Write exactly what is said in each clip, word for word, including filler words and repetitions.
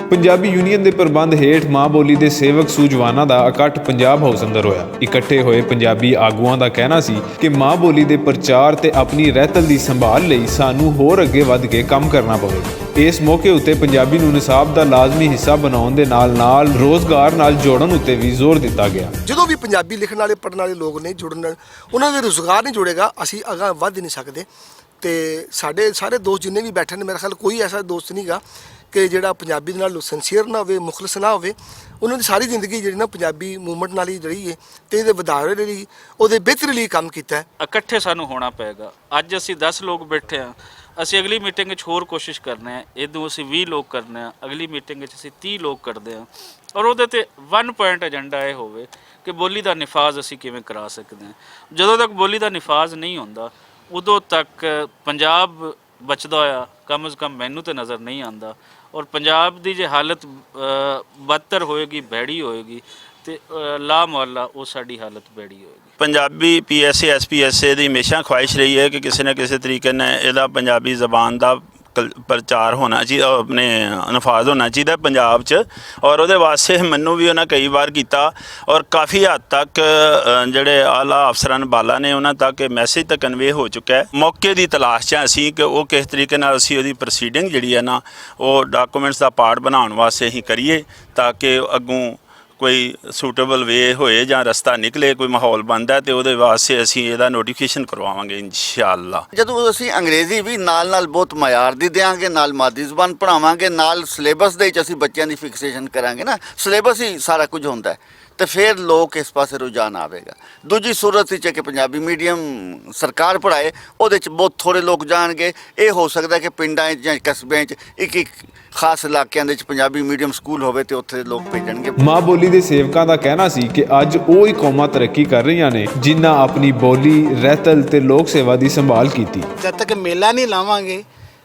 پنجابی یونین دے پربند ہیٹھ ماں بولی دے سیوک سوجواناں دا اکٹھ پنجاب ہاؤس اندر ہویا۔ اکٹھے ہوئے پنجابی آگواں دا کہنا سی کہ ماں بولی دے پرچار تے اپنی رہتل دی سنبھال لئی سانوں ہور اگے ودھ کے کم کرنا پوے۔ اس موقع اتے پنجابی نوں نصاب دا لازمی حصہ بناؤن دے نال نال روزگار نال جوڑن اتے وی زور دتا گیا۔ جدوں وی پنجابی لکھن والے پڑھن والے لوگ نہیں جڑن، انہاں دے روزگار نہیں جڑے گا، اسی اگاں ودھ نہیں سکدے۔ تے ساڈے سارے دوست جنہیں وی بیٹھے نے، میرا خیال کوئی ایسا دوست نہیں گا کہ جڑا پنجابی دے نال سنسیئر نہ ہووے، مخلص نہ ہووے۔ انہاں دی ساری زندگی جڑی نا پنجابی موومنٹ نال ہی رہی ہے، تے اودے ودھارے لئی، اودے بہتری لئی کم کیتا ہے۔ اکٹھے سانوں ہونا پئے گا۔ اج اسی دس لوگ بیٹھے ہاں، اسی اگلی میٹنگ وچ ہور کوشش کرنے ہیں، ادوں اسی ویہہ لوگ کرنے ہیں، اگلی میٹنگ وچ اسی تیہہ لوگ کردے ہاں۔ اور اودے تے ون پوائنٹ ایجنڈا اے ہووے کہ بولی دا نفاذ اسی کیویں کرا سکدے ہیں۔ جدوں تک بولی دا نفاذ نہیں ہوندا، ادوں تک پنجاب بچدا ہویا کم از کم مینوں تے نظر نہیں آندا۔ اور پنجاب دی جے حالت بدتر ہوئے گی، بھیڑی ہوئے گی، تے لا محلہ او ساڈی حالت بھیڑی ہوئے گی۔ Punjabi P S A S P S A دی ہمیشہ خواہش رہی ہے کہ کسی نہ کسی طریقے نال ایہدا پنجابی زبان دا پرچار ہونا چاہیے، اپنے نفاذ ہونا چاہیے پنجاب چ۔ اور اودے واسطے مینوں وی انہاں کئی وار کیتا، اور کافی حد تک جڑے اعلیٰ افسران بالا نے انہاں تک میسج تک کنوے ہو چکا ہے۔ موقع دی تلاش چ اسی کہ او کس طریقے نال اسی اودی پروسیڈنگ جڑی ہے نا، او ڈاکومنٹس دا پارٹ بناون واسطے اسی کریے، تاکہ اگوں کوئی سوٹیبل وے ہوئے جاں رستہ نکلے، کوئی ماحول بندا ہے تے اودے واسطے اسی ایہدا نوٹیفکیشن کرواواں گے انشاءاللہ۔ جدوں اسی انگریزی وی نال نال بہت معیار دی دیاں گے، نال مادری زبان پڑھاواں گے، نال سلیبس دے وچ اسی بچیاں دی فکسیشن کراں گے نا، سلیبس ہی سارا کچھ ہوندا ہے، تے فیر لوک اس پاسے رجحان آوے گا۔ دوجی صورت وچ کہ پنجابی میڈیم سرکار پڑھائے، اودے وچ بہت تھوڑے لوک جان گے۔ اے ہو سکدا ہے کہ پنڈاں وچ جاں قصبیاں وچ اک اک خاص علاقیاں دے وچ پنجابی میڈیم سکول ہووے تے اتھے لوک بھیجن گے۔ ماں بولی دے سیوکاں دا کہنا سی کہ اج اوہی قوماں ترقی کر رہیاں نے جنہاں اپنی بولی، رہتل تے لوک سیوا دی سنبھال کیتی۔ جد تک میلہ نہیں لاواں گے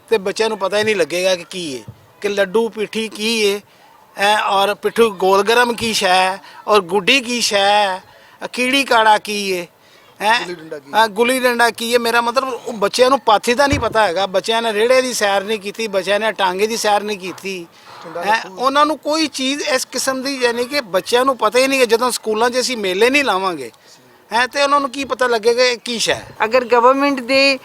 تے بچیاں نوں پتہ ہی نہیں لگے گا کہ کی ہے، کہ لڈو پیٹھی کی ہے، اور پیٹھی گول گرم کی شے ہے، اور گڈی کی شے ہے، کیڑی کاڑا کی ہے۔ گلی ڈنڈا کی ہے؟ میرا مطلب، بچیاں نوں پاتھی دا نہیں پتا ہے گا۔ بچیاں نے ریڑے دی سیر نہیں کیتی، بچیاں نے ٹانگے دی سیر نہیں کیتی۔ انہاں نوں کوئی چیز اس قسم دی، یعنی کہ بچیاں نوں پتا ہی نہیں کہ جدوں سکولاں چ اسی میلے نہیں لاواں گے، تے انہاں نوں کی پتا لگے گا کہ کی شے ہے؟ اگر گورنمنٹ دے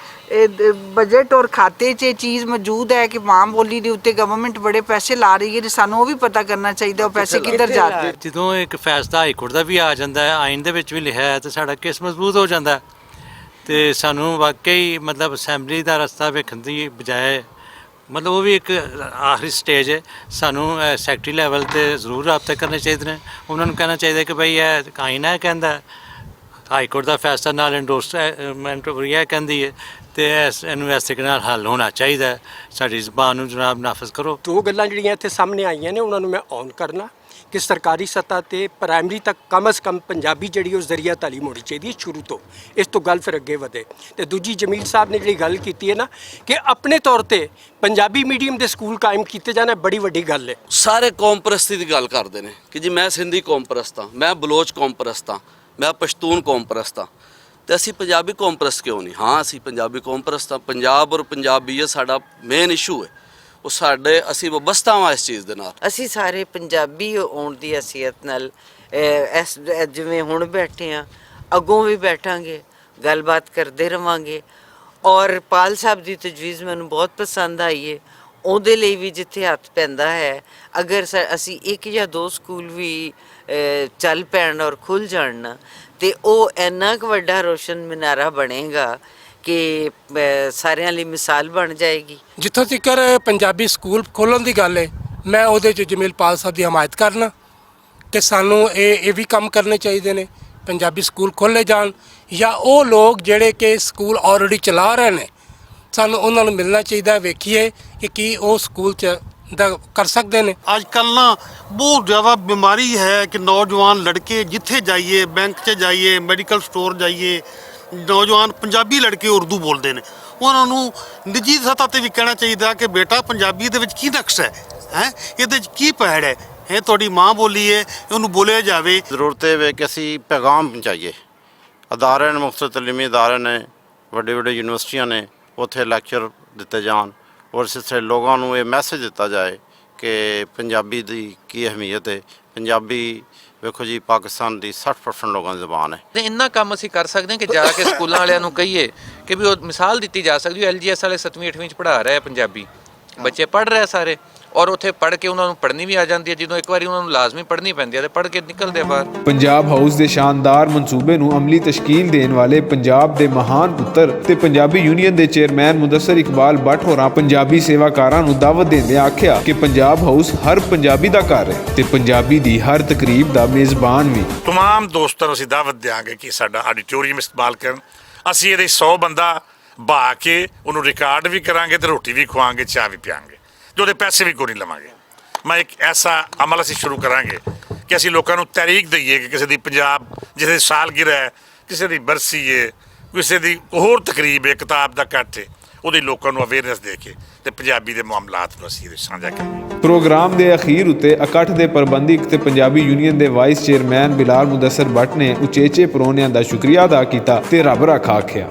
بجٹ اور کھاتے چ چیز موجود ہے کہ ماں بولی دے اتے گورنمنٹ بڑے پیسے لا رہی ہے، تے سانوں او وی پتا کرنا چاہیدا او پیسے کدھر جاتے۔ جدوں ایک فیصلہ ہائی کورٹ دا وی آ جاندا ہے، آئین دے وچ وی لکھیا ہے، تے ساڈا کیس مضبوط ہو جاندا ہے۔ تے سانوں واقعی، مطلب، اسمبلی دا رستہ ویکھن دی بجائے، مطلب، او وی ایک آخری سٹیج ہے۔ سانوں سیکرٹری لیول تے ضرور رابطے کرنے چاہیدے نے۔ انہاں نوں کہنا چاہیدا کہ بھائی، اے آئین ہے کہندا ہے، ہائی کورٹ دا فیصلہ نال انڈورسمنٹ وی اے کہندی ہے، تے اس، اینوں اس طریقے نال حل ہونا چاہیدا ہے۔ ساڈی زبان نوں جناب نافذ کرو۔ دو گلاں جڑیاں اتھے سامنے آئیاں نے، انہاں نوں میں آن کرنا کہ سرکاری سطح تے پرائمری تک کم از کم پنجابی جڑی او ذریعہ تعلیم ہونی چاہیدی ہے شروع تو، اس تو گل پھر اگے ودے۔ تے دوجی جمیل صاحب نے جڑی گل کیتی ہے نا کہ اپنے طور تے پنجابی میڈیم دے سکول قائم کیتے جانا بڑی وڈی گل ہے۔ سارے قوم پرستی دی گل کردے نے کہ جی میں سندھی قوم پرست ہاں، میں بلوچ قوم پرست ہاں، میں پشتون قوم پرست ہاں، تے اسی پنجابی قوم پرست کیوں نہیں؟ ہاں، اسی پنجابی قوم پرست ہاں۔ پنجاب اور پنجابیت ساڈا مین ایشو ہے، وہ ساڈے، اسی وابستہ ہاں اس چیز دے نال۔ اسی سارے پنجابی ہون دی حیثیت نال، اے، اس، اے، جویں ہن بیٹھے ہاں، اگوں وی بیٹھاں گے، گل بات کردے رہواں گے۔ اور پال صاحب دی تجویز مینوں بہت پسند آئی ہے۔ اوندے لئی وی جتھے ہتھ پیندا ہے، اگر س-، اسی اک یا دو سکول وی، اے، چل پین اور کھل جان نا، تے او اینا ک وڈا روشن منارہ بنے گا کہ، اے، ساریاں لئی مثال بن جائے گی۔ جتھوں تیکر پنجابی سکول کھولن دی گل ہے، میں اودے چ جمیل پال صاحب دی حمایت کرنا۔ کہ سانوں اے اے وی کم کرنے چاہیدے نے، پنجابی سکول کھولے جان، یا او لوگ جڑے کہ سکول آلریڈی چلا رہے نے، سانوں انہاں نوں ملنا چاہیدا ہے، ویکھیے کہ کی او سکول چ دا کر سکدے نے۔ اج کل نا بہت زیادہ بیماری ہے کہ نوجوان لڑکے جتھے جائیے، بینک چ جائیے، میڈیکل سٹور جائیے، نوجوان پنجابی لڑکے اردو بولدے نے۔ انہاں نوں نجی سطح تے وی کہنا چاہیدا کہ بیٹا، پنجابی دے وچ کی نقص ہے؟ ہیں؟ ایہدے وچ کی پہڑ ہے؟ اے تہاڈی ماں بولی ہے، اونوں بولیا جاوے۔ ضرورت ہے وے کہ اسی پیغام پہنچائیے۔ ادارے نے، مختلف تعلیمی ادارے نے، وڈے وڈے یونیورسٹیاں نے، اتھے لیکچر دتے جان اور اس طرح لوگاں نوں یہ میسج دتا جائے کہ پنجابی دی کی اہمیت ہے۔ پنجابی، ویکھو جی، پاکستان دی سٹھ پرسنٹ لوگاں دی زبان ہے۔ تے اننا کم اسی کر سکدے ہیں کہ جا کے سکولاں والیاں نوں کہیے کہ بھی او مثال دتی جا سکدی ہے۔ ایل جی ایس والے ستویں اٹھویں چ پڑھا رہے ہیں پنجابی، بچے پڑھ رہے سارے، اور اتھے پڑھ کے انہاں نوں پڑھنی بھی آ جاندی ہے۔ جدوں ایک واری انہاں نوں لازمی پڑھنی پیندی ہے تے پڑھ کے نکلدے باہر۔ پنجاب ہاؤس دے شاندار منصوبے نوں عملی تشکیل دین والے پنجاب دے مہان پتر تے پنجابی یونین دے چیئرمین مدثر اقبال بٹ ہوراں پنجابی سیوا کاراں نوں دعوت دیندے آکھیا کہ پنجاب ہاؤس ہر پنجابی دا گھر ہے تے پنجابی دی ہر تقریب دا میزبان وی۔ تمام دوستاں نوں اسی دعوت دیاں گے کہ ساڈا آڈیٹوریم استعمال کرن۔ اسی ایہدے سو بندہ بہا کے انہوں ریکارڈ وی کراں گے تے روٹی وی کھواں گے، چاہ وی پیاں گے، جو دے پیسے وی کوئی نہیں لواں گے۔ میں ایک ایسا عمل اسی شروع کراں گے کہ اسی لوکاں نوں تحریک دئیے کہ کسے دی پنجاب، جسے دی سالگرہ ہے، کسے دی برسی ہے، کسے دی ہور تقریب ہے، کتاب دا کٹ ہے، اودے لوکاں نوں اویئرنس دے کے تے پنجابی دے معاملات نوں اسی سانجھا کریے۔ پروگرام دے اخیر اتے اکٹھ دے پربندک تے پنجابی یونین دے وائس چیئرمین بلال مدثر بٹ نے اچیچے پرونیاں دا شکریہ ادا کیتا تے رب رکھ آکھیا۔